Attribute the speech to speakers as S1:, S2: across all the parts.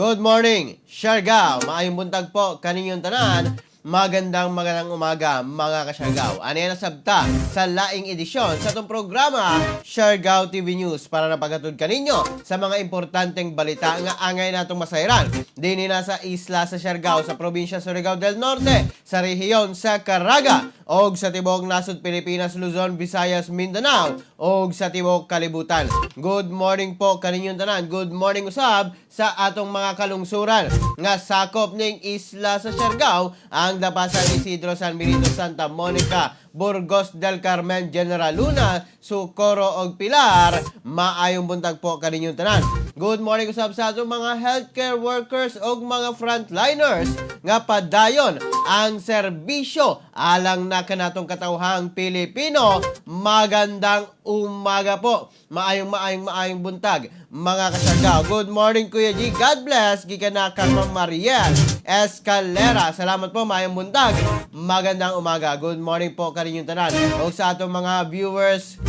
S1: Good morning, Siargao. Maayong buntag po kaninyong tanan. Magandang magandang umaga, mga kasyargao. Ano yan nasabta sa laing edisyon sa itong programa Siargao TV News para napaghatod kaninyo sa mga importanteng balita nga angay natong masayran dini na sa isla sa Siargao, sa probinsya Surigao del Norte, sa rehiyon sa Caraga, og sa tibuok nasod Pilipinas, Luzon, Visayas, Mindanao, og sa tibuok kalibutan. Good morning po kaninyong tanan. Good morning usab sa atong mga kalungsuran nga sakop ning isla sa Siargao, ang Dapa, San Isidro, San Benito, Santa Monica, Burgos del Carmen, General Luna, Socorro og Pilar. Maayong buntag po kaninyong tanan. Good morning usab sa atong mga healthcare workers og mga frontliners nga padayon ang serbisyo alang na kanatong katawhang Pilipino. Magandang umaga po. Maayong maayong maayong buntag, mga kasyargao. Good morning, Kuya G. God bless. Gikan na kang Ma'am Mariel Escalera. Salamat po. Maayong buntag. Magandang umaga. Good morning po kaninyong tanan. O sa atong mga viewers,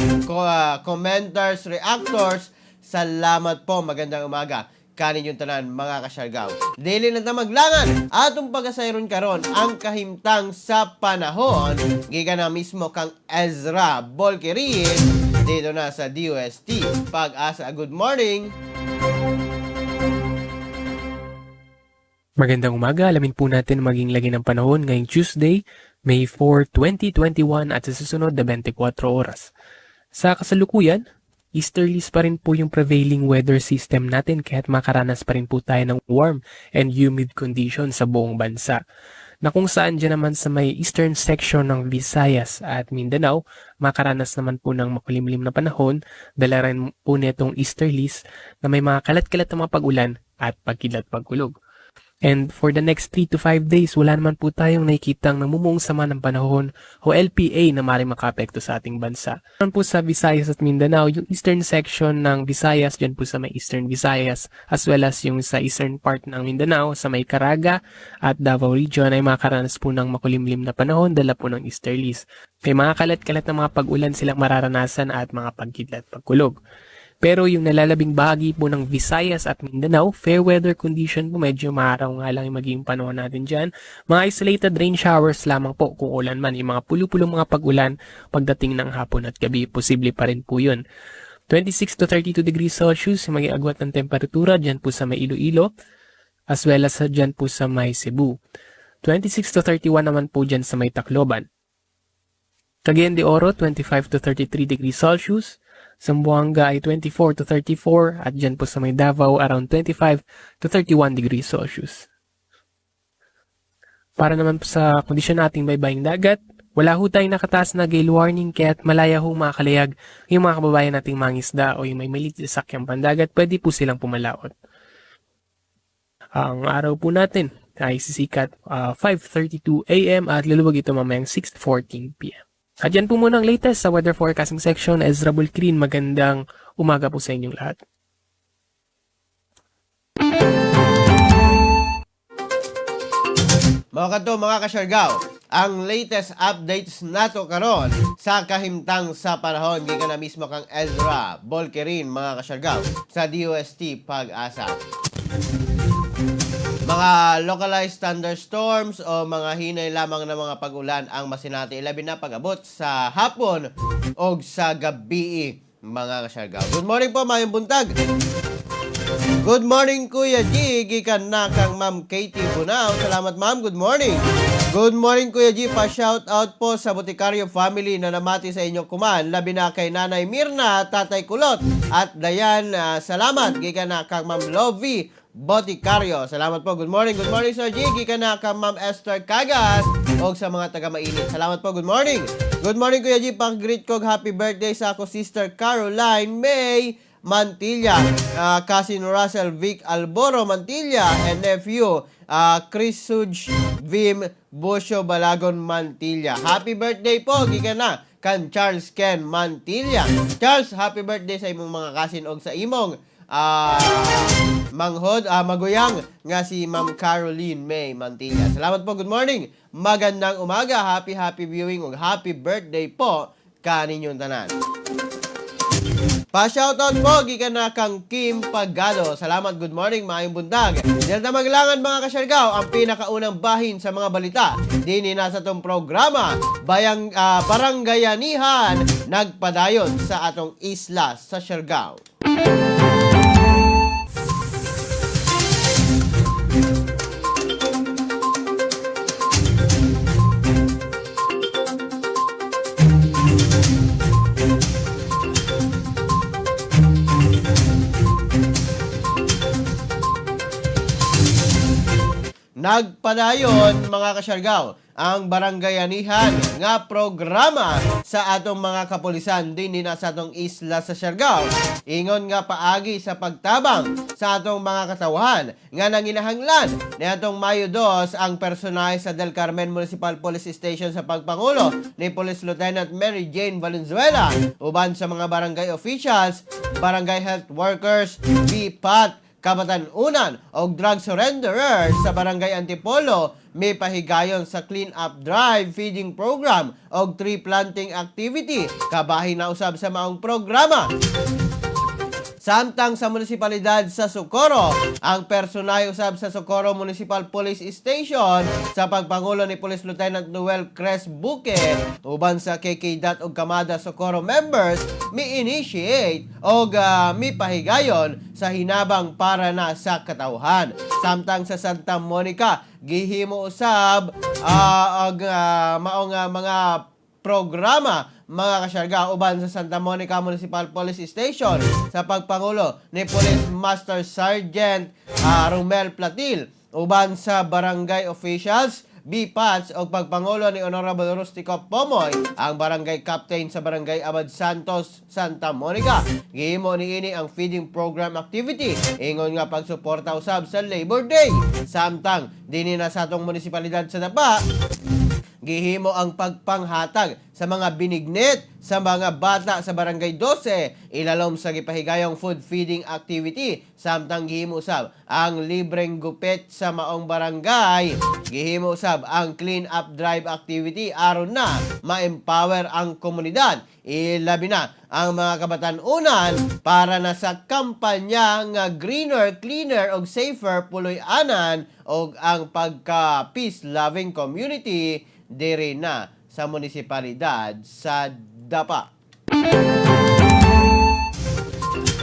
S1: commenters, reactors, salamat po. Magandang umaga kaninyong tanan, mga kasyargao. Dili na ta maglangan atong pagasayron karon ang kahimtang sa panahon gikan na mismo kang Ezra Bolkerin dito na sa DOST Pag-asa. Good morning.
S2: Magandang umaga, alamin po natin maging lagi ng panahon ngayong Tuesday, May 4, 2021 at sa susunod na 24 oras. Sa kasalukuyan, easterlies pa rin po yung prevailing weather system natin kaya't makaranas pa rin po tayo ng warm and humid conditions sa buong bansa. Na kung saan dyan naman sa may eastern section ng Visayas at Mindanao, makaranas naman po ng makulimlim na panahon, dala rin po nitong easterlies na may mga kalat-kalat na mga pag-ulan at pagkidlat pagkulog. And for the next 3 to 5 days, wala naman po tayong nakikitang namumuong sama ng panahon o LPA na maaaring makaapekto sa ating bansa. Naman po sa Visayas at Mindanao, yung eastern section ng Visayas, dyan po sa may Eastern Visayas, as well as yung sa eastern part ng Mindanao, sa may Caraga at Davao Region ay makakaranas po ng makulimlim na panahon, dala po ng easterlies. May mga kalat-kalat na mga pag-ulan silang mararanasan at mga pagkidlat pagkulog. Pero yung nalalabing bahagi po ng Visayas at Mindanao, fair weather condition po, medyo maaraw nga lang yung magiging panahon natin dyan. Mga isolated rain showers lamang po kung ulan man. Yung mga pulo-pulong mga pag-ulan pagdating ng hapon at gabi, posible pa rin po yun. 26 to 32 degrees Celsius yung maging agwat ng temperatura dyan po sa may Iloilo, as well as dyan po sa may Cebu. 26 to 31 naman po dyan sa may Tacloban. Cagayan de Oro, 25 to 33 degrees Celsius. Zamboanga ay 24 to 34 at dyan po sa may Davao around 25 to 31 degrees Celsius. Para naman po sa kondisyon nating baybaying dagat, wala ho tayong nakataas na gale warning kaya't malaya ho makalayag yung mga kababayan nating mangisda o yung may maliit na sakyang pandagat, pwede po silang pumalaot. Ang araw po natin ay sisikat 5:32 a.m. at lulubog ito mamayang 6:14 p.m. At yan po muna ang latest sa weather forecasting section. Ezra Bulkrin, magandang umaga po sa inyong lahat.
S1: Mga kadto, mga kasyargao, ang latest updates nato karon sa kahimtang sa panahon gikan na mismo kang Ezra Bolkerin, mga kasyargao, sa DOST Pag-asa. Mga localized thunderstorms o mga hinay lamang na mga pag-ulan ang masinati ilabi na pag-abot sa hapon o sa gabi, mga kasyargao. Good morning po, mayong buntag. Good morning, Kuya G. Gikan na kang Ma'am Katie Bunao. Salamat, Ma'am. Good morning. Good morning, Kuya G. Pa-shout out po sa Boticario family na namati sa inyong kuman. Labi na kay Nanay Mirna, Tatay Kulot at Dayan. Salamat. Gikan na kang Ma'am Lovie Boticario. Salamat po. Good morning. Good morning, Sir G. Gikan na kang Ma'am Esther Cagas og sa mga taga Mainit. Salamat po. Good morning. Good morning, Kuya G. Pang-greet ko happy birthday sa ako sister Caroline May Mantilla, cousin Russell Vic Alboro Mantilla, and nephew Chris Suj Vim Busio Balagon Mantilla. Happy birthday po, gikan na kan Charles Ken Mantilla. Charles, happy birthday sa imong mga cousin og sa imong manghod, maguyang nga si Ma'am Caroline May Mantilla. Salamat po, good morning. Magandang umaga, happy happy viewing ug happy birthday po kaninyong tanan. Pa-shoutout po gikan na kang Kim Pagado. Salamat, good morning, maayong buntag. Diyan na maglangan, mga kasyargaw, ang pinakaunang bahin sa mga balita. Dini na sa atong programa, Bayang Barangayanihan, nagpadayon sa atong isla sa Siargao. Nagpadayon, mga kasyargaw, ang barangayanihan nga programa sa atong mga kapulisan din na sa atong isla sa Siargao. Ingon nga paagi sa pagtabang sa atong mga katawhan nga nanginahanglan niadtong Mayo 2, ang personahe sa Del Carmen Municipal Police Station sa pagpangulo ni Police Lieutenant Mary Jane Valenzuela uban sa mga barangay officials, barangay health workers, BPAT, Kabatan-unan og drug surrenderers sa Barangay Antipolo may pahigayon sa clean up drive, feeding program og tree planting activity. Kabahin na usab sa maong programa. Samtang sa munisipalidad sa Socorro, ang personay usab sa Socorro Municipal Police Station sa pagpangulo ni Police Lieutenant Noel Cres Buque uban sa KK Dot ug Kamada Socorro members mi-initiate og mipahigayon sa hinabang para na sa katawhan. Samtang sa Santa Monica, gihimo usab og maong mga programa, mga kasyarga, uban sa Santa Monica Municipal Police Station sa pagpangulo ni Police Master Sergeant Romel Platil uban sa barangay officials, BPATS o pagpangulo ni Honorable Rustico Pomoy, ang barangay captain sa Barangay Abad Santos, Santa Monica. Gihimo niini ang feeding program activity ingon nga pagsuporta usab sa Labor Day. Samtang dinhi na sa atong munisipalidad sa Dapa, gihimo ang pagpanghatag sa mga binignit sa mga bata sa Barangay 12 ilalom sa gipahigayong food feeding activity. Samtang gihimo usab ang libreng gupit sa maong barangay, gihimo usab ang clean up drive activity aron na ma-empower ang komunidad, ilabi na ang mga kabatan-unan, para na sa kampanya nga greener, cleaner ug safer puloy-anan og ang pagka peace loving community diri na sa munisipalidad sa Dapa.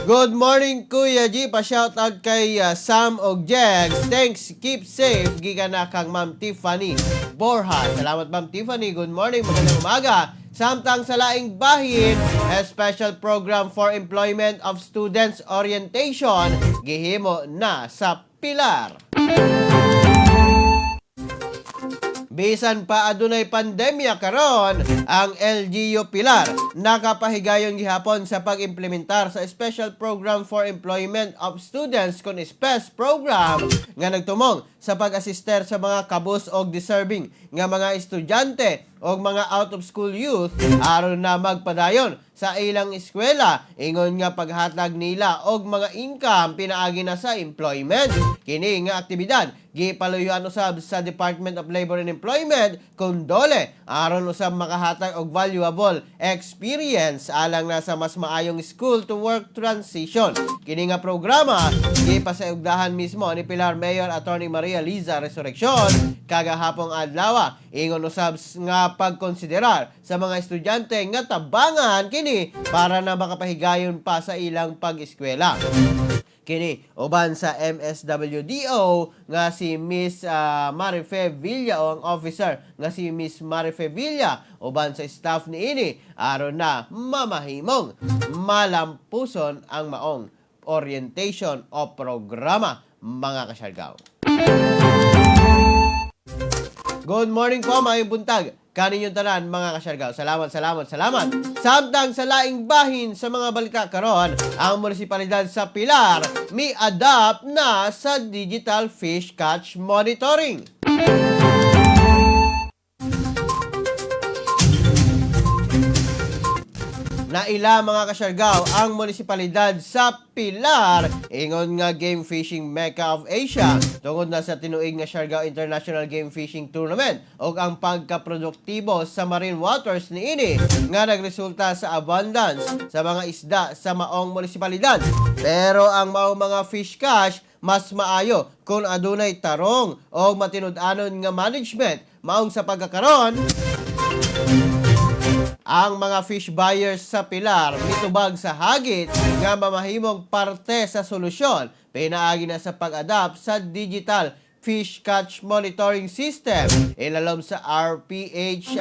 S1: Good morning, Kuya G. Pa-shoutout kay Sam og Jegs. Thanks, keep safe. Gikan na kang Ma'am Tiffany Borja. Salamat, Ma'am Tiffany. Good morning, magandang umaga. Samtang sa laing bahin, a special program for employment of students orientation gihimo na sa Pilar. Bisan pa adunay pandemya karon, ang LGU Pilar nakapahigayon gihapon sa pag-implementar sa Special Program for Employment of Students kon SPES program nga nagtumong sa pag-asister sa mga kabus og deserving nga mga estudyante og mga out of school youth aron na magpadayon sa ilang eskwela ingon nga paghatag nila og mga income pinaagi na sa employment. Kini nga aktibidad gipaluyuan usab sa Department of Labor and Employment kun DOLE aron usab makahatag og valuable experience alang na sa mas maayong school to work transition. Kini nga programa gipasaugdahan mismo ni Pilar Mayor Attorney Maria Liza Resurreccion kagahapong adlaw ingon usab nga pagkonsiderar sa mga estudyante nga tabangan kini para na makapahigayon pa sa ilang pag-eskwela. Kini uban sa MSWDO nga si Miss Marife Villa o ang officer nga si Miss Marife Villa uban sa staff niini aron na mamahimong malampuson ang maong orientation o programa, mga kasyargaw. Good morning po, maayong buntag kaninyong tanan, mga kasyargaw. Salamat, salamat, salamat. Samtang sa laing bahin sa mga balita karon, ang munisipalidad sa Pilar mi-adapt na sa digital fish catch monitoring. Naila, mga kasyargaw, ang munisipalidad sa Pilar ingon nga game fishing mecca of Asia tungod na sa tinuig nga Siargao International Game Fishing Tournament ug ang pagkaproduktibo sa marine waters niini nga nagresulta sa abundance sa mga isda sa maong munisipalidad. Pero ang maong mga fish catch mas maayo kung adunay tarong o matinud-anon nga management. Maong sa pagkakaron, ang mga fish buyers sa Pilar mitubag sa hagit nga mamahimong parte sa solusyon pinaagi na sa pag-adapt sa digital fish catch monitoring system ilalom sa RPH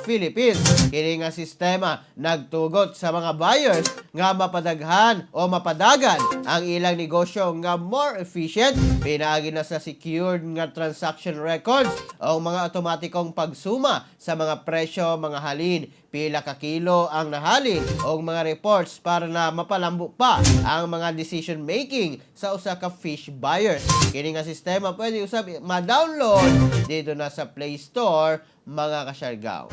S1: Philippines. Kini nga sistema nagtugot sa mga buyers nga mapadaghan o mapadagan ang ilang negosyo nga more efficient pinaagi na sa secured nga transaction records o mga otomatikong pagsuma sa mga presyo, mga halin, pila ka kilo ang nahalin o mga reports para na mapalambo pa ang mga decision making sa usa ka fish buyers. Kini nga sistema pwede usab ma-download dito na sa Play Store, mga kasyargaw.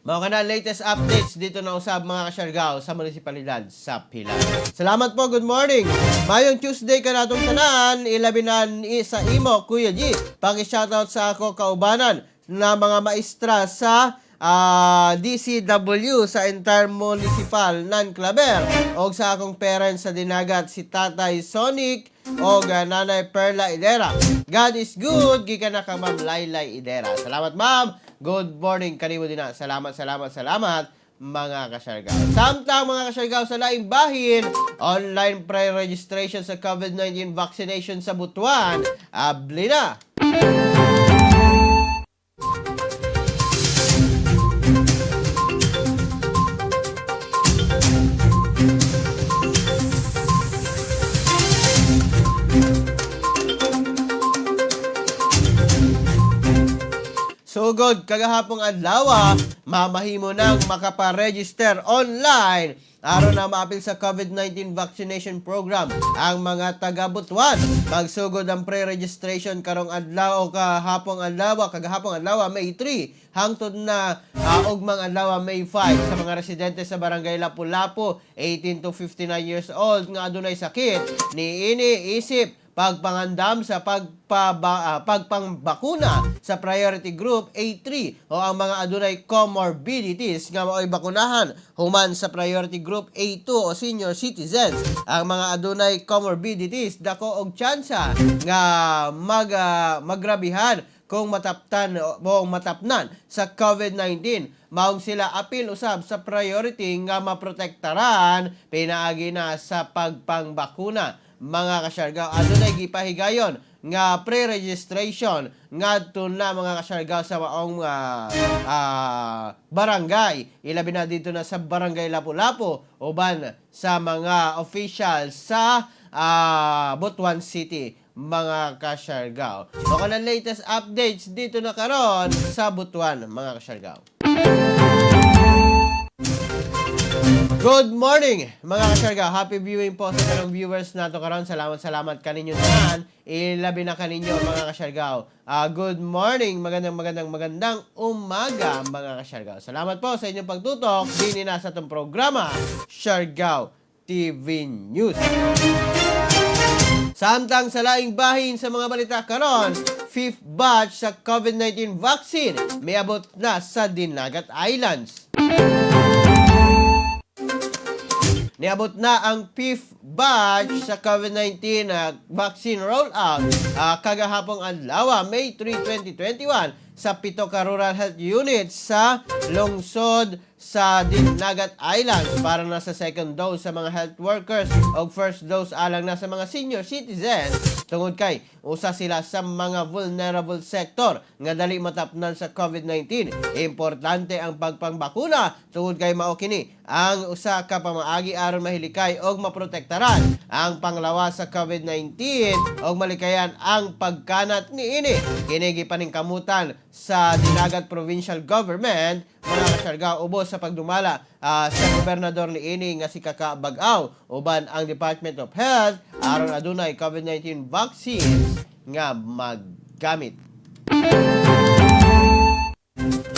S1: Mga kana latest updates dito na usab, mga kasyargaw, sa munisipalidad sa Pilar. Salamat po, good morning. Mayong Tuesday kanatong tanan, ilabi na sa imo, Kuya G. Paki-shoutout sa ako kaubanan na mga maestra sa DCW sa entire municipal nan Claver og sa akong parents sa Dinagat, si Tatay Sonic o Nanay Perla Idera. God is good gikan na ka Ma'am Laylay Idera. Salamat, ma'am. Good morning kanimo din na. Salamat, salamat, salamat, mga kasyargaw. Samtang, mga kasyargaw, sa laing bahin, online pre-registration sa COVID-19 vaccination sa Butuan, abli na. Sugod kagahapong adlaw, mamahimo nang makapa-register online aron na maapil sa COVID-19 vaccination program ang mga taga Butuan. Magsugod ang pre-registration karong adlaw o kahapong adlaw, kagahapong adlaw, May 3, hangtod na ugmang adlaw, May 5, sa mga residente sa Barangay Lapu-Lapu 18 to 59 years old nga adunay sakit niini isip pagpangandam sa pagpangbakuna sa priority group A3 o ang mga adunay comorbidities nga mao'y bakunahan human sa priority group A2 o senior citizens. Ang mga adunay comorbidities dako og tsansa nga magrabihan kung mataptan o matapnan sa COVID-19. Maong sila apil usab sa priority nga maprotektaran pinaagi na sa pagpangbakuna, mga kasyargaw. Adunay gipahigayon nga pre-registration ngadto na, mga kasyargaw, sa maong barangay, ilabi na dito na sa Barangay Lapu-Lapu uban sa mga official sa Butuan City, mga kasyargaw. O kanang latest updates dito na karon sa Butuan, mga kasyargaw. Good morning, mga kasyargaw. Happy viewing po sa tanang viewers nato karon. Salamat, salamat kaninyo tanan. Ilabi na kaninyo, mga kasyargaw. Good morning, magandang magandang magandang umaga, mga kasyargaw. Salamat po sa inyong pagtutok dinhi na sa atong programa Siargao TV News. Samtang sa laing bahin sa mga balita karon, fifth batch sa COVID-19 vaccine miabot na sa Dinagat Islands. Niabot na ang fifth batch sa COVID-19 vaccine rollout kagahapong adlaw, May 3, 2021, sa pito ka rural health units sa lungsod sa Dinagat Islands para na sa second dose sa mga health workers o first dose alang na sa mga senior citizens tungod kay usa sila sa mga vulnerable sector nga dali matapnan sa COVID-19. Importante ang pagpangbakuna tungod kay mao kini ang usa ka pamaagi aron mahilikay og maprotektaran ang panglawas sa COVID-19 og malikayan ang pagkanat niini. Kini gipaningkamutan sa Dinagat Provincial Government, mga kasyargao, ubos sa pagdumala sa gobernador niini nga si Kaka Bag-ao uban ang Department of Health aron adunay COVID-19 vaccines nga maggamit.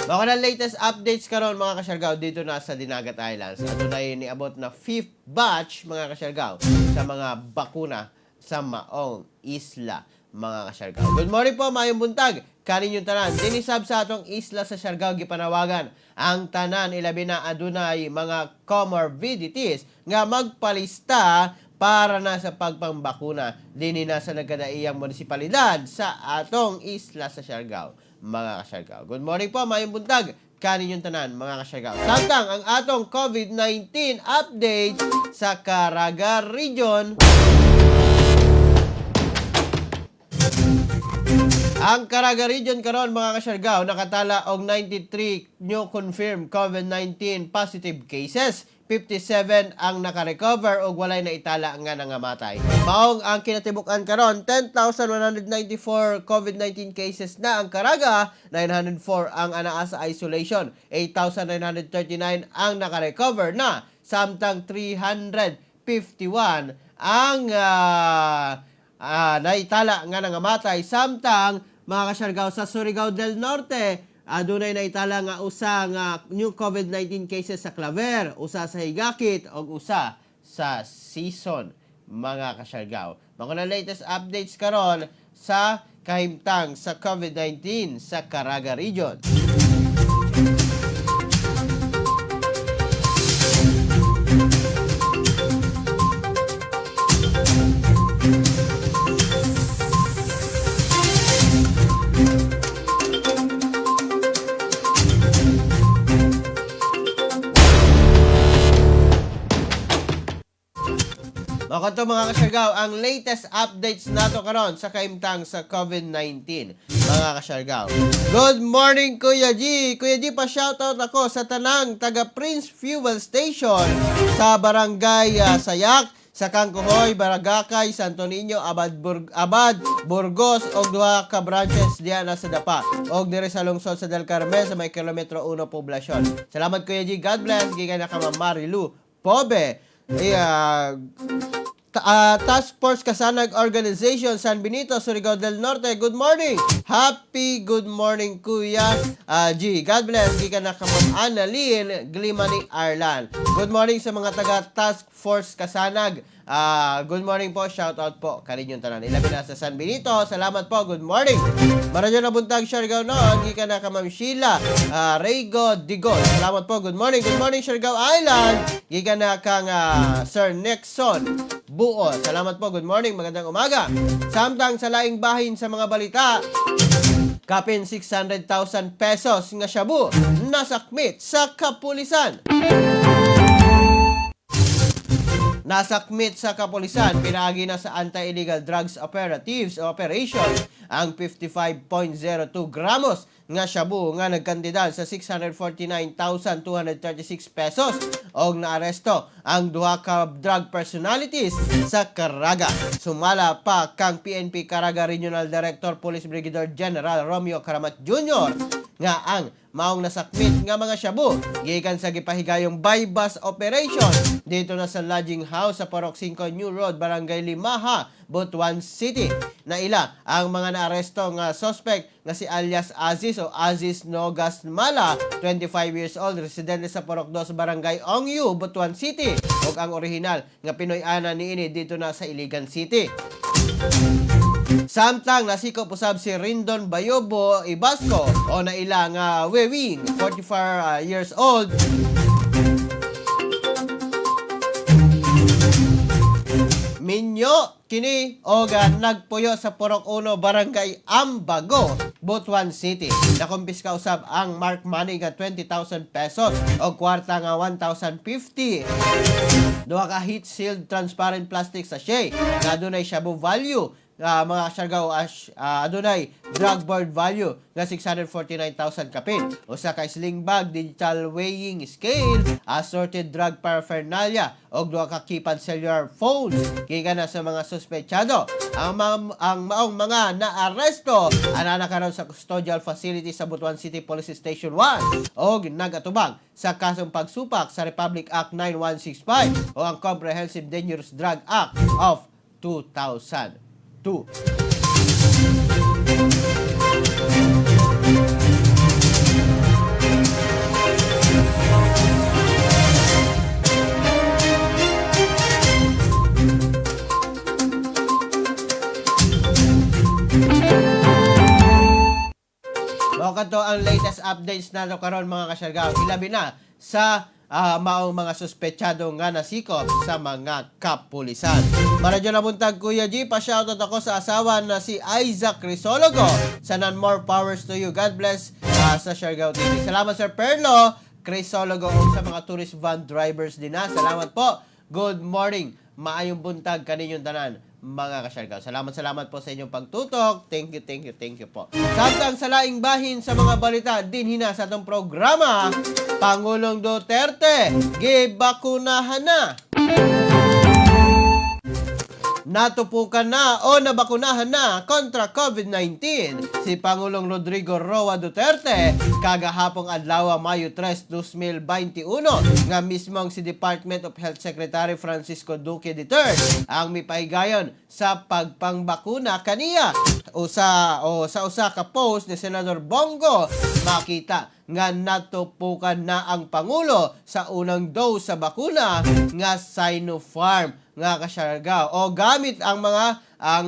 S1: Mao na latest updates karon, mga kasyargao, dito na sa Dinagat Islands. Adunay niabot na fifth batch, mga kasyargao, sa mga bakuna sa maong isla, mga kasyargao. Good morning po, maayong buntag kaninyong tanan. Dinhi sab sa atong isla sa Siargao, gipanawagan ang tanan, ilabi na adunay mga comorbidities, nga magpalista para na sa pagpangbakuna dinhi na sa nagkadaiyang munisipalidad sa atong isla sa Siargao, mga kasyargao. Good morning po, maayong buntag kaninyong tanan, mga kasyargao. Samtang ang atong COVID-19 updates sa Caraga Region. Ang Caraga Region karon, mga kasyargao, nakatala og 93 new confirmed COVID-19 positive cases. 57 ang nakarecover ug walay naitala nga nangamatay. Maong ang kinatibuk-an karon, 10,194 COVID-19 cases na ang Caraga, 904 ang anaa sa isolation, 8,939 ang nakarecover na, samtang 351 ang naitala nga nangamatay. Samtang, mga kasyargao, sa Surigao del Norte, adunay naitala nga usa nga new COVID-19 cases sa Claver, usa sa Higakit ug usa sa Sison, mga kasyargao. Mao na latest updates karon sa kahimtang sa COVID-19 sa Caraga Region. Mao to, mga kasyargao, ang latest updates nato karon sa kahimtang sa COVID-19, mga kasyargao. Good morning, Kuya G! Kuya G, pa-shoutout ako sa tanang taga Prince Fuel Station sa Barangay Sayak, sa Kangkuhoy, Baragakay, Santo Niño, Abad, Abad Burgos og duha ka branches diya na sa Dapa og diri sa lungsod sa Del Carmen sa may kilometro 1 poblasyon. Salamat, Kuya G. God bless. Gikan na ka Ma'am Marilu Pobe. Task Force Kasanag Organization, San Benito, Surigao del Norte. Good morning. Happy good morning, Kuya G. God bless. Gikan na ka Ma'am Annalyn Glimani Arlan. Good morning sa mga taga Task Force Kasanag. Good morning po. Shout out po kaninyong tanan. Ilabi na sa San Benito. Salamat po. Good morning. Maradyo na buntag, Siargao noon. Gikan na ka Ma'am Sheila Reygo Digol. Salamat po. Good morning. Good morning, Siargao Island. Gikan na kang Sir Nixon Buo. Salamat po. Good morning. Magandang umaga. Samtang sa laing bahin sa mga balita, kapin 600,000 pesos nga shabu nasakmit sa kapulisan. Nasakmit sa kapulisan, pinaagi na sa Anti-Illegal Drugs Operatives Operation ang 55.02 gramos nga shabu nga nagkantidad sa 649,236 pesos og naaresto ang duha ka drug personalities sa Caraga. Sumala pa kang PNP Caraga Regional Director Police Brigadier General Romeo Caramat Jr. nga ang maong nasakmit nga mga shabu gikan sa gipahigayong buy-bust operation dito na sa lodging house sa Porok 5 New Road, Barangay Limaha, Butuan City. Naila ang mga naaresto nga suspect nga si alias Aziz o Aziz Nogas Mala, 25 years old, residente sa Porok 2, Barangay Ongyu, Butuan City, ug ang orihinal nga Pinoy ana niini dito na sa Iligan City. Samtang nasikop usab si Rindon Bayobo Ibasco o naila nga Wewing, 44 years old. Minyo. Kini og nagpuyo sa Purok 1, Barangay Ambago, Butuan City. Nakumpiska usab ang mark money nga 20,000 pesos o kwarta nga 1,050. Duha ka heat sealed transparent plastic sachet nga adunay shabu value mga Siargao ash, adunay drug board value nga 649,000 kapin. Usa ka sling bag, digital weighing scale, assorted drug paraphernalia og duha ka keypad cellular phones gikan na sa mga suspetsado. Ang maong mga naaresto anana karon sa custodial facility sa Butuan City Police Station 1 og nagatubang sa kasong pagsupak sa Republic Act 9165 o ang Comprehensive Dangerous Drug Act of 2002. Mao kadto ang latest updates nato karon, mga kasyargaw. Ilabi na sa maong mga suspetsado nga nasikop sa mga kapulisan. Para dyan na buntag, Kuya G, pa-shoutout ako sa asawa na si Isaac Crisologo. Sa more powers to you. God bless sa Siargao TV. Salamat, Sir Perlo Crisologo, ug sa mga tourist van drivers din na. Salamat po. Good morning. Maayong buntag kaninyong tanan, mga kasyargaw. Salamat, salamat po sa inyong pagtutok. Thank you, thank you, thank you po. Samtang sa laing bahin sa mga balita din hina sa atong programa, Pangulong Duterte, gibakunahan na. Natupukan na o nabakunahan na kontra COVID-19 si Pangulong Rodrigo Roa Duterte kagahapong adlaw, Mayo 3, 2021, nga mismong si Department of Health Secretary Francisco Duque III ang mipahigayon sa pagpangbakuna kaniya. O sa usa ka post ni Senador Bong Go, makita nga natupukan na ang Pangulo sa unang dose sa bakuna nga Sinopharm nga kasyargaw o gamit ang mga ang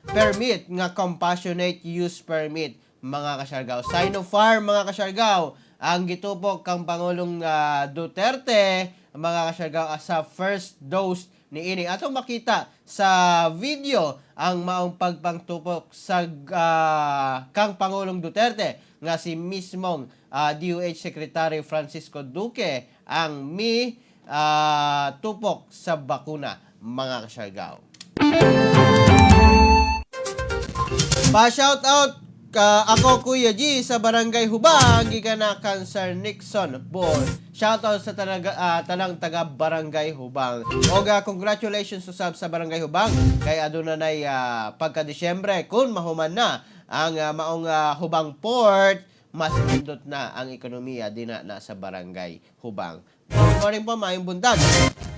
S1: permit nga compassionate use permit, mga kasyargaw. Sinopharm, mga kasyargaw, ang gitupok kang Pangulong Duterte, mga kasyargaw, sa first dose niini. Atong makita sa video ang maong pagpangtupok sa kang Pangulong Duterte nga si mismong DOH Secretary Francisco Duque ang mi tupok sa bakuna, mga kasyargaw. Pa-shout out ka ako, Kuya G, sa Barangay Hubang gikan na kan Sir Nixon Ball. Shout out sa tanang taga Barangay Hubang. Oga congratulations usab sa Barangay Hubang kay aduna nay pagka Disyembre kun mahuman na ang maong Hubang Port, mas nindot na ang ekonomiya dina na sa Barangay Hubang. Good morning po, maayong buntag.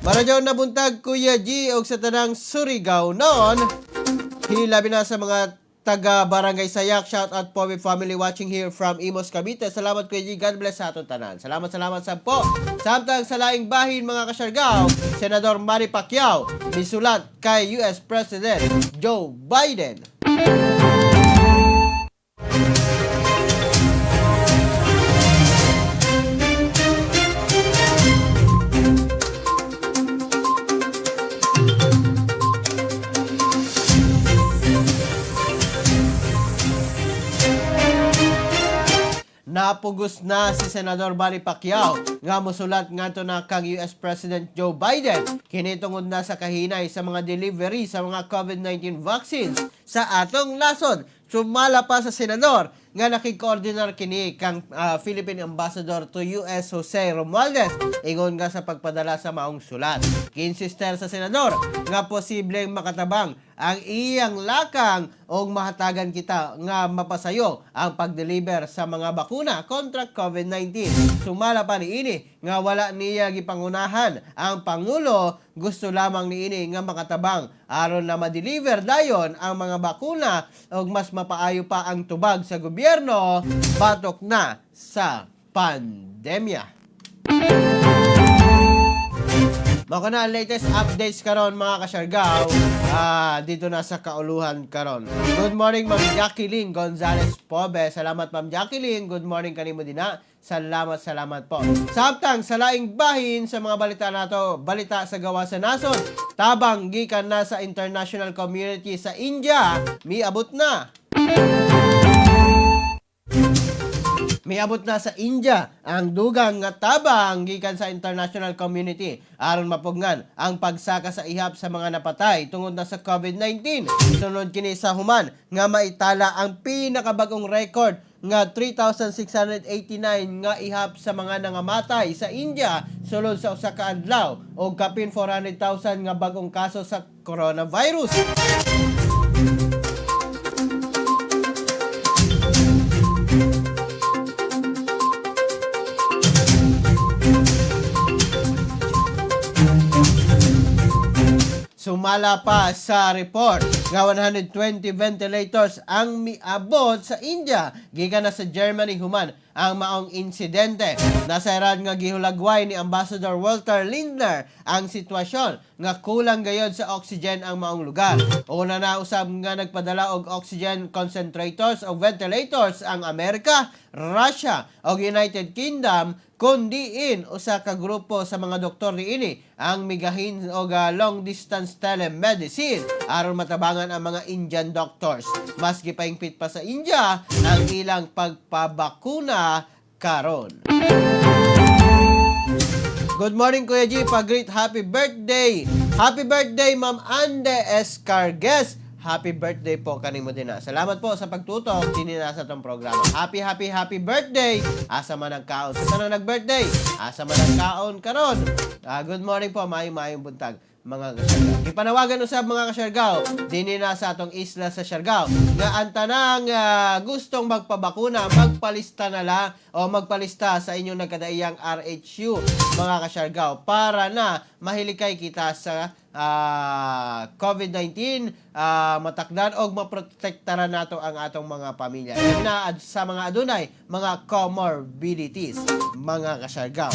S1: Maradyaw na buntag, Kuya G, og sa tanang Surigao noon. Hilabi na sa mga taga Barangay Sayak. Shout out po with family watching here from Imus, Cavite. Salamat, Kuya G. God bless sa aton tanan. Salamat, salamat sa po. Samtang sa laing bahin, mga kasyargaw, Senador Manny Pacquiao misulat kay US President Joe Biden. Napugos na si Senador Manny Pacquiao nga mosulat ngadto na kang US President Joe Biden. Kini tungod na sa kahinay sa mga delivery sa mga COVID-19 vaccines sa atong nasod. Sumala pa sa senador nga nakig-coordinar kini kang Philippine Ambassador to US Jose Romualdez ingon nga sa pagpadala sa maong sulat. Kinsister sa senador nga posibleng makatabang ang iyang lakang o mahatagan kita nga mapasayo ang pag-deliver sa mga bakuna kontra COVID-19. Sumala pa niini nga wala niya gipangunahan ang Pangulo, gusto lamang niini nga makatabang aron na ma-deliver dayon ang mga bakuna ug mas mapaayo pa ang tubag sa gobyerno batok na sa pandemya. Mao kana ang latest updates karon, mga kasyargaw, dito na sa kauluhan karon. Good morning, Ma'am Jacqueline Gonzales Pobe. Salamat, Ma'am Jacqueline. Good morning kanimo dina. Salamat, salamat po. Samtang sa laing bahin sa mga balita nato, balita sa gawa sa nasod, tabang gikan na sa international community sa India, miabot na. Miabot na sa India ang dugang nga tabang gikan sa international community aron mapugnan ang pagsaka sa ihap sa mga napatay tungod na sa COVID-19. Sunod kini sa human nga maitala ang pinakabagong record nga 3,689 nga ihap sa mga nangamatay sa India sulod sa usa ka adlaw og kapin 400,000 nga bagong kaso sa coronavirus. Sumala pa sa report nga 120 ventilators ang miabot sa India gikan na sa Germany human ang maong insidente. Nasayran nga gihulagway ni Ambassador Walter Lindner ang sitwasyon nga kulang gayod sa oxygen ang maong lugar. Una na usab nga nagpadala og oxygen concentrators o ventilators ang Amerika, Russia ug United Kingdom, kun diin usa ka grupo sa mga doktor niini ang migahin og long distance telemedicine aron matabangan ang mga Indian doctors. Mas gipaingpit pa sa India ang ilang pagpabakuna karon. Good morning, Kuya G. Pa-greet happy birthday. Happy birthday, Ma'am Ande Escargues. Happy birthday po kanimo din na. Salamat po sa pagtutok dinhi na sa atong programa. Happy, happy, happy birthday. Asa man ang kaon. Sa tanang nag-birthday, asa man ang kaon karon. Good morning po, maayong maayong buntag, mga kasyargaw. Gipanawagan usab, mga kasyargaw, dinhi na sa atong isla sa Siargao nga ang tanang gustong magpabakuna, magpalista na lang o magpalista sa inyong nagkadaiyang RHU, mga kasyargaw, para na mahilikay kita sa COVID-19, matakdan og maprotektaran nato ang atong mga pamilya. Labi na sa mga adunay mga comorbidities, mga kasyargaw.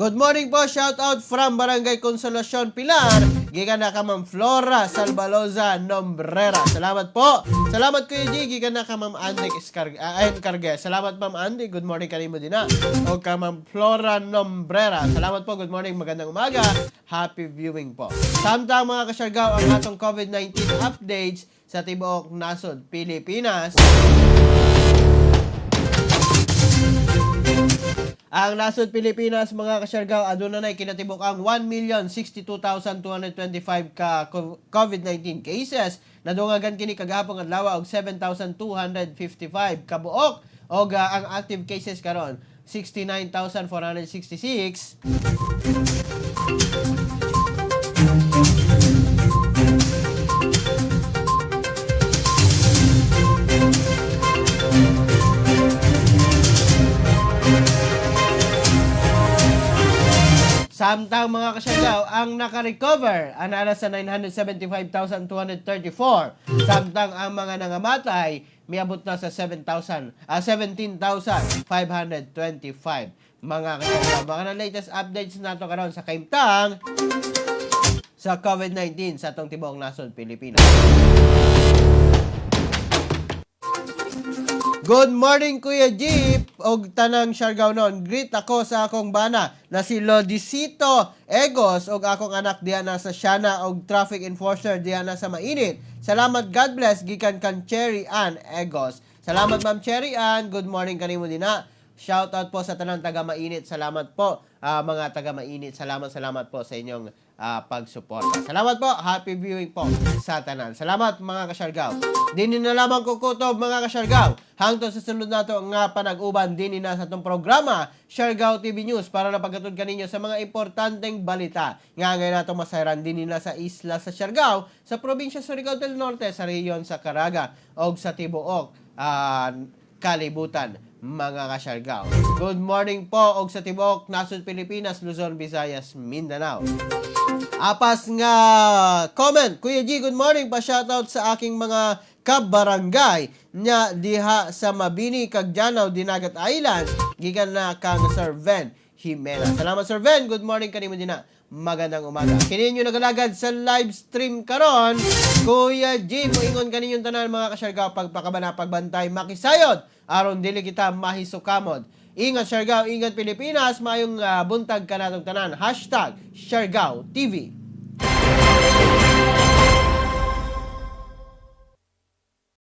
S1: Good morning po, shout out from Barangay Consolacion, Pilar. Gikan na ka Ma'am Flora Salvaloza Nombrera. Salamat po. Salamat, Kuya G. Gikan na ka Ma'am Andy Encargue. Salamat, Ma'am Andy. Good morning kanimo din na. O ka Ma'am Flora Nombrera. Salamat po. Good morning. Magandang umaga. Happy viewing po. Samtang, mga kasyargaw, ang atong COVID-19 updates sa tibuok nasod Pilipinas. Ang nasod Pilipinas, mga kasyargaw, aduna na kinatibuk ang 1,062,225 ka COVID-19 cases. Nadungagan kini kagahapon adlaw og 7,255 kabuok og ang active cases karon 69,466. Samtang, mga kasyargaw, ang naka-recover anaa sa 975,234. Samtang ang mga nangamatay miabot na sa 7,000, 17,525, mga kasyargaw. Mga na latest updates nato karon sa kaimtang sa COVID-19 sa atong tibuok nasod Pilipinas. Good morning, Kuya Jeep og tanang Siargao non. Greet ako sa akong bana na si Lodicito Egos og akong anak diha na sa Siana og traffic enforcer diha na sa Mainit. Salamat, God bless, gikan kan Cherry Ann Egos. Salamat, Ma'am Cherry Ann. Good morning kanimo dinha. Shout out po sa tanang taga Mainit. Salamat po, mga taga Mainit. Salamat, salamat po sa inyong pagsuporta. Salamat po. Happy viewing po sa tanan. Salamat, mga kasyargaw. Dini na lamang kukutob, mga kasyargaw. Hangtod sa sunod nato nga panag-uban dini na sa atong programa Siargao TV News para na paghatod kaninyo sa mga importanteng balita nga ngayon nato masayran dini na sa isla sa Siargao, sa probinsya Surigao del Norte, sa rehiyon sa Caraga og sa tibuok kalibutan, mga kasyargaw. Good morning po og sa tibuok nasod Pilipinas, Luzon, Visayas, Mindanao. Apas nga comment, "Kuya G, good morning. Pa shoutout sa aking mga kabarangay nya diha sa Mabini kag Janaw, Dinagat Islands." Gikan na kang Sir Ven Jimena. Salamat, Sir Ven. Good morning kanimo dinha. Magandang umaga. Kini inyo nagalagad sa live stream karon, Kuya Jim, moingon kaninyong tanan, mga kasyargaw, pagpakabana, pagbantay, makisayod aron dili kita mahisukamod. Ingat, Siargao, ingat, Pilipinas, maayong buntag kanatong tanan. #SiargaoTV.